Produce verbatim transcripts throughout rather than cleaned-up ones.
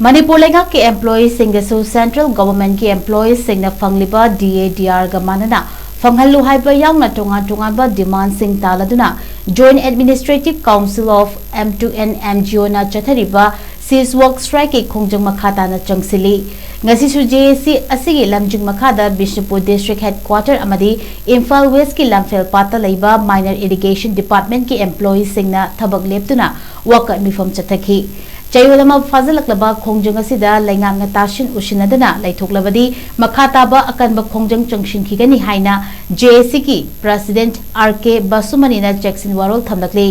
ꯃꯅꯤꯄꯨꯔ ꯂꯩꯉꯥꯛꯀꯤ employeeꯁꯤꯡꯗꯁꯨ central governmentꯀꯤ employeeꯁꯤꯡꯅ ꯐꯪꯂꯤꯕ DADRꯒ ꯃꯥꯟꯅꯅ ꯐꯪꯍꯜꯂꯨ ꯍꯥꯏꯕ ꯌꯥꯎꯅ ꯇꯣꯉꯥꯟ ꯇꯣꯉꯥꯟꯕ demandꯁꯤꯡ ꯇꯥꯜꯂꯗꯨꯅ Joint Administrative Council of M two N MGOꯅ ꯆꯠꯊꯔꯤꯕ cease work strikeꯀꯤ ꯈꯣꯡꯖꯪ ꯃꯈꯥ ꯇꯥꯅ ꯆꯪꯁꯤꯜꯂꯤ꯫ ꯉꯁꯤꯁꯨ JAC ꯑꯁꯤꯒꯤ ꯂꯝꯖꯤꯡ ꯃꯈꯥꯗ ꯕꯤꯁꯅꯨꯄꯨꯔ district headquarter ꯑꯃꯗꯤ ꯏꯝꯐꯥꯜ Westꯀꯤ ꯂꯝꯐꯦꯜ ꯄꯥꯠꯇ ꯂꯩꯕ minor irrigation departmentꯀꯤ employeeꯁꯤꯡꯅ ꯊꯕꯛ ꯂꯦꯞꯇꯨꯅ ꯋꯥꯀꯠ ꯃꯤꯐꯝ ꯆꯠꯊꯈꯤ꯫ ꯆꯌꯣꯜ ꯑꯃ ꯐꯥꯖꯤꯜꯂꯛꯂꯕ ꯈꯣꯡꯖꯪ ꯑꯁꯤꯗ ꯂꯩꯉꯥꯛꯅ ꯇꯥꯁꯤꯟ ꯎꯁꯤꯟꯅꯗꯅ ꯂꯩꯊꯣꯛꯂꯕꯗꯤ ꯃꯈꯥ ꯇꯥꯕ ꯑꯀꯟꯕ ꯈꯣꯡꯖꯪ ꯆꯪꯁꯤꯟꯈꯤꯒꯅꯤ ꯍꯥꯏꯅ JACꯒꯤ president R K ꯕꯁꯨꯃꯅꯤꯅ ꯆꯦꯛꯁꯤꯟ ꯋꯥꯔꯣꯜ ꯊꯝꯂꯛꯂꯤ꯫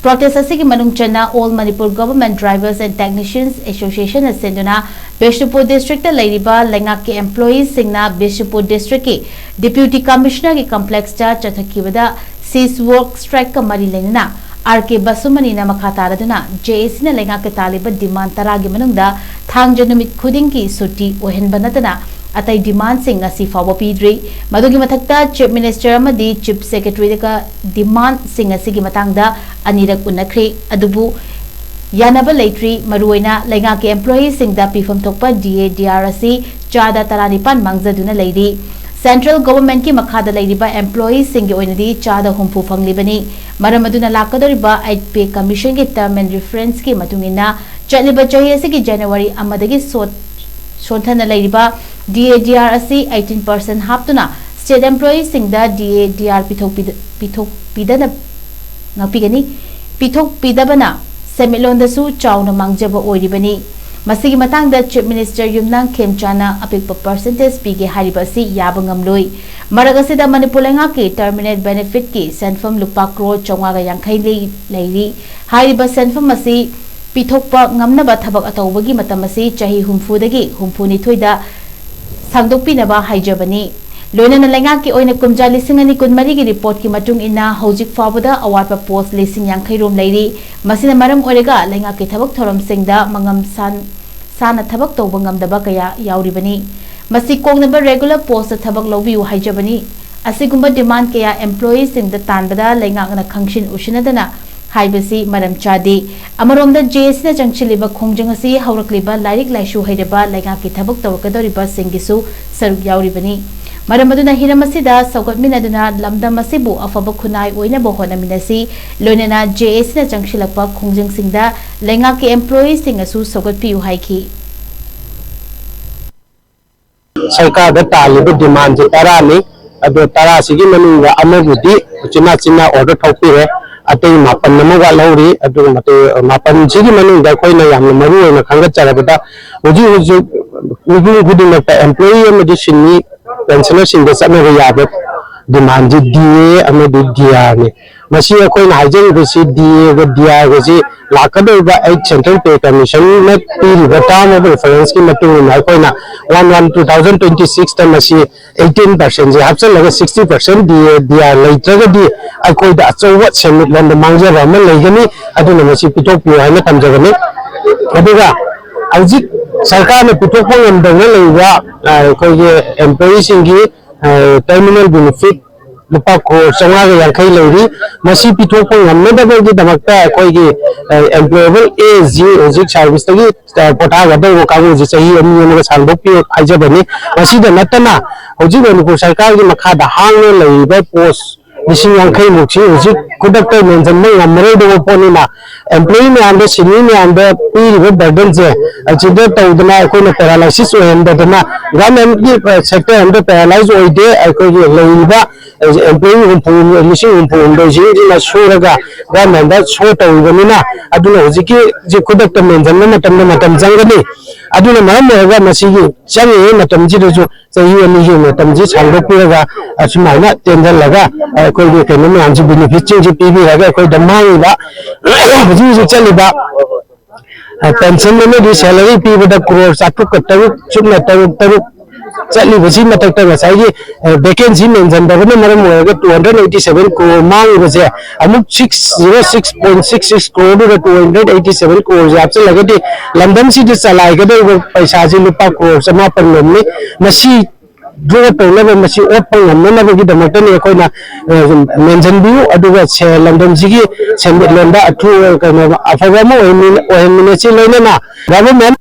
Protest ꯑꯁꯤꯒꯤ ꯃꯅꯨꯡ ꯆꯟꯅ All Manipur Government Drivers and Technicians Associationꯅ ꯁꯤꯟꯗꯨꯅ ꯕꯤꯁꯅꯨꯄꯨꯔ districtꯇ ꯂꯩꯔꯤꯕ ꯂꯩꯉꯥꯛꯀꯤ employeeꯁꯤꯡꯅ ꯕꯤꯁꯅꯨꯄꯨꯔ districtꯀꯤ Deputy Commissionerꯒꯤ complexꯇ ꯆꯠꯊꯈꯤꯕꯗ cease work strikeꯀ ꯃꯔꯤ ꯂꯩꯅꯅ R K ꯕꯁꯨꯃꯅꯤꯅ ꯃꯈꯥ ꯇꯥꯔꯗꯨꯅ JACꯅ ꯂꯩꯉꯥꯛꯀ ꯇꯥꯜꯂꯤꯕ demand ꯇꯔꯥꯒꯤ ꯃꯅꯨꯡꯗ ꯊꯥꯡꯖ ꯅꯨꯃꯤꯠ ꯈꯨꯗꯤꯡꯒꯤ ꯁꯨꯇꯤ ꯑꯣꯏꯍꯟꯕ ꯅꯠꯇꯅ ꯑꯇꯩ demandꯁꯤꯡ ꯉꯁꯤ ꯐꯥꯎꯕ ꯄꯤꯗ꯭ꯔꯤ꯫ ꯃꯗꯨꯒꯤ ꯃꯊꯛꯇ Chief Minister ꯑꯃꯗꯤ Chief Secretaryꯗꯒ demandꯁꯤꯡ ꯑꯁꯤꯒꯤ ꯃꯇꯥꯡꯗ ꯑꯅꯤꯔꯛ ꯎꯅꯈ꯭ꯔꯦ꯫ ꯑꯗꯨꯕꯨ ꯌꯥꯅꯕ ꯂꯩꯇ꯭ꯔꯤ꯫ ꯃꯔꯨꯑꯣꯏꯅ ꯂꯩꯉꯥꯛꯀꯤ employeeꯁꯤꯡꯗ ꯄꯤꯐꯝ ꯊꯣꯛꯄ DADR ꯑꯁꯤ ꯆꯥꯗ ꯇꯔꯥꯅꯤꯄꯥꯟ ꯃꯥꯡꯖꯗꯨꯅ ꯂꯩꯔꯤ꯫ Central governmentꯀꯤ ꯃꯈꯥꯗ ꯂꯩꯔꯤꯕ employeeꯁꯤꯡꯒꯤ ꯑꯣꯏꯅꯗꯤ ꯆꯥꯗ ꯍꯨꯝꯐꯨ ꯐꯪꯂꯤꯕꯅꯤ꯫ ꯃꯔꯝ ꯑꯗꯨꯅ ꯂꯥꯛꯀꯗꯧꯔꯤꯕ Eighth Pay Commissionꯒꯤ term and referenceꯀꯤ ꯃꯇꯨꯡ ꯏꯟꯅ ꯆꯠꯂꯤꯕ ꯆꯍꯤ ꯑꯁꯤꯒꯤ January ꯑꯃꯗꯒꯤ ꯁꯣꯠ-, ꯁꯣꯟꯊꯅ ꯂꯩꯔꯤꯕ DADR ꯑꯁꯤ eighteen percent ꯍꯥꯞꯇꯨꯅ state employeeꯁꯤꯡꯗ DADR ꯄꯤꯊꯣꯛꯄꯤꯗ-, ꯄꯤꯊꯣꯛꯄꯤꯗꯅ ꯉꯥꯛꯄꯤꯒꯅꯤ꯫ ꯄꯤꯊꯣꯛꯄꯤꯗꯕꯅ ꯁꯦꯟꯃꯤꯠꯂꯣꯟꯗꯁꯨ ꯆꯥꯎꯅ ꯃꯥꯡꯖꯕ ꯑꯣꯏꯔꯤꯕꯅꯤ꯫ ꯃꯁꯤꯒꯤ ꯃꯇꯥꯡꯗ Chief Minister ꯌꯨꯝꯅꯥꯝ ꯈꯦꯝꯆꯥꯟꯅ ꯑꯄꯤꯛꯄ percentage ꯄꯤꯒꯦ ꯍꯥꯏꯔꯤꯕ ꯑꯁꯤ ꯌꯥꯕ ꯉꯝꯂꯣꯏ꯫ ꯃꯔꯛ ꯑꯁꯤꯗ ꯃꯅꯤꯄꯨꯔ ꯂꯩꯉꯥꯛꯀꯤ terminate benefitꯀꯤ ꯁꯦꯟꯐꯝ ꯂꯨꯄꯥ ꯀ꯭ꯔꯣꯔ ꯆꯥꯝꯃꯉꯥꯒ ꯌꯥꯡꯈꯩ ꯂꯩ-, ꯂꯩꯔꯤ꯫ ꯍꯥꯏꯔꯤꯕ ꯁꯦꯟꯐꯝ ꯑꯁꯤ ꯄꯤꯊꯣꯛꯄ ꯉꯝꯅꯕ ꯊꯕꯛ ꯑꯇꯧꯕꯒꯤ ꯃꯇꯝ ꯑꯁꯤ ꯆꯍꯤ ꯍꯨꯝꯐꯨꯗꯒꯤ ꯍꯨꯝꯐꯨꯅꯤꯊꯣꯏꯗ ꯁꯥꯡꯗꯣꯛꯄꯤꯅꯕ ꯍꯥꯏꯖꯕꯅꯤ꯫ ꯂꯣꯏꯅꯅ ꯂꯩꯉꯥꯛꯀꯤ ꯑꯣꯏꯅ ꯀꯨꯝꯖꯥ ꯂꯤꯁꯤꯡ ꯑꯅꯤ ꯀꯨꯟꯃꯔꯤꯒꯤ reportꯀꯤ ꯃꯇꯨꯡ ꯏꯟꯅ ꯍꯧꯖꯤꯛ ꯐꯥꯎꯕꯗ ꯑꯋꯥꯠꯄ post ꯂꯤꯁꯤꯡ ꯌꯥꯡꯈꯩ ꯔꯣꯝ ꯂꯩꯔꯤ꯫ ꯃꯁꯤꯅ ꯃꯔꯝ ꯑꯣꯏꯔꯒ ꯂꯩꯉꯥꯛꯀꯤ ꯊꯕꯛ ꯊꯧꯔꯝꯁꯤꯡꯗ ꯃꯉꯝ ꯁꯥꯟ-, ꯁꯥꯅ ꯊꯕꯛ ꯇꯧꯕ ꯉꯝꯗꯕ ꯀꯌꯥ ꯌꯥꯎꯔꯤꯕꯅꯤ꯫ ꯃꯁꯤ ꯀꯣꯛꯅꯕ regular postꯇ ꯊꯕꯛ ꯂꯧꯕꯤꯌꯨ ꯍꯥꯏꯖꯕꯅꯤ꯫ ꯑꯁꯤꯒꯨꯝꯕ demand ꯀꯌꯥ employeeꯁꯤꯡꯗ ꯇꯥꯟꯕꯗ ꯂꯩꯉꯥꯛꯅ ꯈꯪꯁꯤꯟ ꯎꯁꯤꯟꯅꯗꯅ ꯍꯥꯏꯕꯁꯤ ꯃꯔꯝ ꯆꯥꯗꯦ꯫ ꯑꯃꯔꯣꯝꯗ, ꯖꯦ ꯑꯦ ꯁꯤꯅ ꯆꯪꯁꯤꯜꯂꯤꯕ ꯈꯣꯡꯖꯪ ꯑꯁꯤ ꯍꯧꯔꯛꯂꯤꯕ ꯂꯥꯏꯔꯤꯛ ꯂꯥꯏꯁꯨ ꯍꯩꯔꯕ ꯂꯩꯉꯥꯛꯀꯤ ꯊꯕꯛ ꯇꯧꯔꯛꯀꯗꯧꯔꯤꯕꯁꯤꯡꯒꯤꯁꯨ ꯁꯔꯨꯛ ꯌꯥꯎꯔꯤꯕꯅꯤ꯫ ꯃꯔꯝ ꯑꯗꯨꯅ, ꯍꯤꯔꯝ ꯑꯁꯤꯗ ꯁꯧꯒꯠꯃꯤꯟꯅꯗꯨꯅ ꯂꯝꯗꯝ ꯑꯁꯤꯕꯨ ꯑꯐꯕ ꯈꯨꯟꯅꯥꯏ ꯑꯣꯏꯅꯕ ꯍꯣꯠꯅꯃꯤꯟꯅꯁꯤ꯫ ꯂꯣꯏꯅꯅ ꯖꯦ ꯑꯦ ꯁꯤꯅ ꯆꯪꯁꯤꯜꯂꯛꯄ ꯈꯣꯡꯖꯪꯁꯤꯡꯗ ꯂꯩꯉꯥꯛꯀꯤ employeeꯁꯤꯡꯅꯁꯨ ꯁꯧꯒꯠꯄꯤꯌꯨ ꯍꯥꯏꯈꯤ꯫ ꯁꯔꯀꯥꯔꯗ ꯇꯥꯜꯂꯤꯕ demandꯁꯦ ꯇꯔꯥꯅꯤ꯫ ꯑꯗꯣ ꯇꯔꯥꯁꯤꯒꯤ ꯃꯅꯨꯡꯗ ꯑꯃꯕꯨꯗꯤ ꯎꯆꯤꯟ ꯅꯥꯆꯤꯟꯅ order ꯊꯣꯛꯄꯤꯔꯦ꯫ ꯑꯇꯩ ꯃꯥꯄꯟ ꯑꯃ ꯋꯥꯠꯍꯧꯔꯤ꯫ ꯑꯗꯨꯒ ꯃꯇꯩ-, ꯃꯥꯄꯟꯁꯤꯒꯤ ꯃꯅꯨꯡꯗ ꯑꯩꯈꯣꯏꯅ ꯌꯥꯝꯅ ꯃꯔꯨ ꯑꯣꯏꯅ ꯈꯟꯒꯠꯆꯔꯕꯗ, ꯍꯧꯖꯤꯛ ꯍꯧꯖꯤꯛ ꯃꯤꯄꯨꯝ ꯈꯨꯗꯤꯡꯃꯛꯇ employee ꯑꯃꯗꯤ ꯁꯤꯟꯃꯤ pensionerꯁꯤꯡꯗ ꯆꯠꯅꯕ ꯌꯥꯕ demandꯁꯤ D A ꯑꯃꯗꯤ D R ꯅꯤ꯫ ꯃꯁꯤ ꯑꯩꯈꯣꯏꯅ ꯍꯥꯏꯖꯔꯤꯕꯁꯤ D Aꯒ D Rꯒꯁꯤ ꯂꯥꯛꯀꯗꯧꯔꯤꯕ eight Central Pay Commissionꯅ ꯄꯤꯔꯤꯕ term of referenceꯀꯤ ꯃꯇꯨꯡ ꯏꯟꯅ ꯑꯩꯈꯣꯏꯅ one one two thousand twenty sixꯇ ꯃꯁꯤ eighteen percentꯁꯦ ꯍꯥꯞꯆꯤꯜꯂꯒ sixty percent D A D R ꯂꯩꯇ꯭ꯔꯒꯗꯤ ꯑꯩꯈꯣꯏꯗ ꯑꯆꯧꯕ ꯁꯦꯟꯃꯤꯠꯂꯣꯟꯗ ꯃꯥꯡꯖꯕ ꯑꯃ ꯂꯩꯒꯅꯤ꯫ ꯑꯗꯨꯅ ꯃꯁꯤ ꯄꯤꯊꯣꯛꯄꯤꯌꯨ ꯍꯥꯏꯅ ꯊꯝꯖꯕꯅꯤ꯫ ꯑꯗꯨꯒ ꯍꯧꯖꯤꯛ ꯁꯔꯀꯥꯔꯅ ꯄꯤꯊꯣꯛꯄ ꯉꯝꯗꯅ ꯂꯩꯕ, ꯑ, ꯑꯩꯈꯣꯏꯒꯤ employeeꯁꯤꯡꯒꯤ, ꯑ, terminal benefit ꯂꯨꯄꯥ ꯀ꯭ꯔꯣꯔ ꯆꯥꯝꯃꯉꯥꯒ ꯌꯥꯡꯈꯩ ꯂꯩꯔꯤ꯫ ꯃꯁꯤ ꯄꯤꯊꯣꯛꯄ ꯉꯝꯅꯗꯕꯒꯤꯗꯃꯛꯇ ꯑꯩꯈꯣꯏꯒꯤ, ꯑ, employable age ꯍꯧꯖꯤꯛ serviceꯇꯒꯤ, ꯑ, ꯄꯣꯊꯥꯒꯗꯧꯕ ꯀꯥꯡꯕꯨꯁꯤ ꯆꯍꯤ ꯑꯅꯤ ꯑꯃꯒ ꯁꯥꯡꯗꯣꯛꯄꯤꯌꯨ ꯍꯥꯏꯖꯕꯅꯤ꯫ ꯃꯁꯤꯗ ꯅꯠꯇꯅ ꯍꯧꯖꯤꯛ ꯃꯅꯤꯄꯨꯔ ꯁꯔꯀꯥꯔꯒꯤ ꯃꯈꯥꯗ ꯍꯥꯡꯅ ꯂꯩꯔꯤꯕ post ꯂꯤꯁꯤꯡ ꯌꯥꯡꯈꯩ ꯃꯨꯛꯁꯤ ꯍꯧꯖꯤꯛ ꯈꯨꯗꯛꯇ ꯃꯦꯟꯁꯤꯟꯕ ꯉꯝꯃꯔꯣꯏꯗꯕ ꯄꯣꯠꯅꯤꯅ employee ꯃꯌꯥꯝꯗ, ꯁꯤꯟꯃꯤ ꯃꯌꯥꯝꯗ ꯄꯤꯔꯤꯕ burdenꯁꯦ ꯑꯁꯤꯗ ꯇꯧꯗꯅ ꯑꯩꯈꯣꯏꯅ paralysis ꯑꯣꯏꯍꯟꯗꯗꯅ, governmentꯀꯤ sector ꯑꯝꯇ paralyze ꯑꯣꯏꯗꯦ꯫ ꯑꯩꯈꯣꯏꯒꯤ ꯂꯩꯔꯤꯕ employee ꯍꯨꯝꯐꯨ, ꯂꯤꯁꯤꯡ ꯍꯨꯝꯐꯨ ꯍꯨꯝꯗꯣꯏꯁꯤꯡꯁꯤꯅ ꯁꯨꯔꯒ governmentꯇ show ꯇꯧꯔꯤꯕꯅꯤꯅ, ꯑꯗꯨꯅ ꯍꯧꯖꯤꯛꯀꯤ ꯍꯧꯖꯤꯛ ꯈꯨꯗꯛꯇ ꯃꯦꯟꯁꯤꯟꯕ ꯃꯇꯝꯗ ꯃꯇꯝ ꯆꯪꯒꯅꯤ꯫ ꯑꯗꯨꯅ ꯃꯔꯝ ꯑꯣꯏꯔꯒ ꯃꯁꯤꯒꯤ ꯆꯪꯉꯤꯉꯩ ꯃꯇꯝꯁꯤꯗꯁꯨ ꯆꯍꯤ ꯑꯅꯤꯒꯤ ꯃꯇꯝꯁꯤ ꯁꯥꯡꯗꯣꯛꯄꯤꯔꯒ, ꯑꯁꯨꯃꯥꯏꯅ ꯇꯦꯟꯖꯜꯂꯒ ꯑꯩꯈꯣꯏꯒꯤ ꯀꯩꯅꯣ ꯃꯌꯥꯝꯁꯤ, benefitꯁꯤꯡꯁꯤ ꯄꯤꯕꯤꯔꯒ ꯑꯩꯈꯣꯏꯗ ꯃꯥꯡꯉꯤꯕ ꯍꯧꯖꯤꯛ ꯍꯧꯖꯤꯛ ꯆꯠꯂꯤꯕ, ꯑ, pension ꯑꯃꯗꯤ salary ꯄꯤꯕꯗ ꯀ꯭ꯔꯣꯔ ꯆꯥꯇ꯭ꯔꯨꯛꯀ ꯇꯔꯨꯛ ꯆꯨꯞꯅ ꯇꯔꯨꯛ ꯇꯔꯨꯛ ꯆꯠꯂꯤꯕꯁꯤ ꯃꯊꯛꯇ ꯉꯁꯥꯏꯒꯤ, ꯑ, vacancy ꯃꯦꯟꯁꯤꯟꯗꯕꯅ ꯃꯔꯝ ꯑꯣꯏꯔꯒ two hundred eighty seven crore ꯃꯥꯡꯉꯤꯕꯁꯦ, ꯑꯃꯨꯛ six zero six point six six ꯀ꯭ꯔꯣꯔꯗꯨꯗ two hundred eighty seven ꯀ꯭ꯔꯣꯔꯁꯦ ꯍꯥꯞꯆꯤꯜꯂꯒꯗꯤ ꯂꯝꯗꯝꯁꯤꯗ ꯆꯂꯥꯏꯒꯗꯧꯔꯤꯕ ꯄꯩꯁꯥꯁꯤ ꯂꯨꯄꯥ ꯀ꯭ꯔꯣꯔ ꯆꯃꯥꯄꯟ ꯂꯣꯝꯅꯤ꯫ ꯃꯁꯤ ꯗ꯭ꯔꯣ ꯇꯧꯅꯕ, ꯃꯁꯤ ꯑꯣꯠꯄ ꯉꯝꯅꯅꯕꯒꯤꯗꯃꯛꯇꯅꯤ ꯑꯩꯈꯣꯏꯅ ꯃꯦꯟꯁꯤꯟꯕꯤꯌꯨ꯫ ꯑꯗꯨꯒ ꯂꯝꯗꯝꯁꯤꯒꯤ ꯁꯦꯟꯃꯤꯠꯂꯣꯟꯗ ꯑꯊꯨ ꯀꯩꯅꯣ ꯑꯐꯕ ꯑꯃ ꯑꯣꯏꯍꯟꯃꯤꯟꯅꯁꯤ꯫ ꯂꯣꯏꯅꯅ ꯒꯚꯔꯟꯃꯦꯟ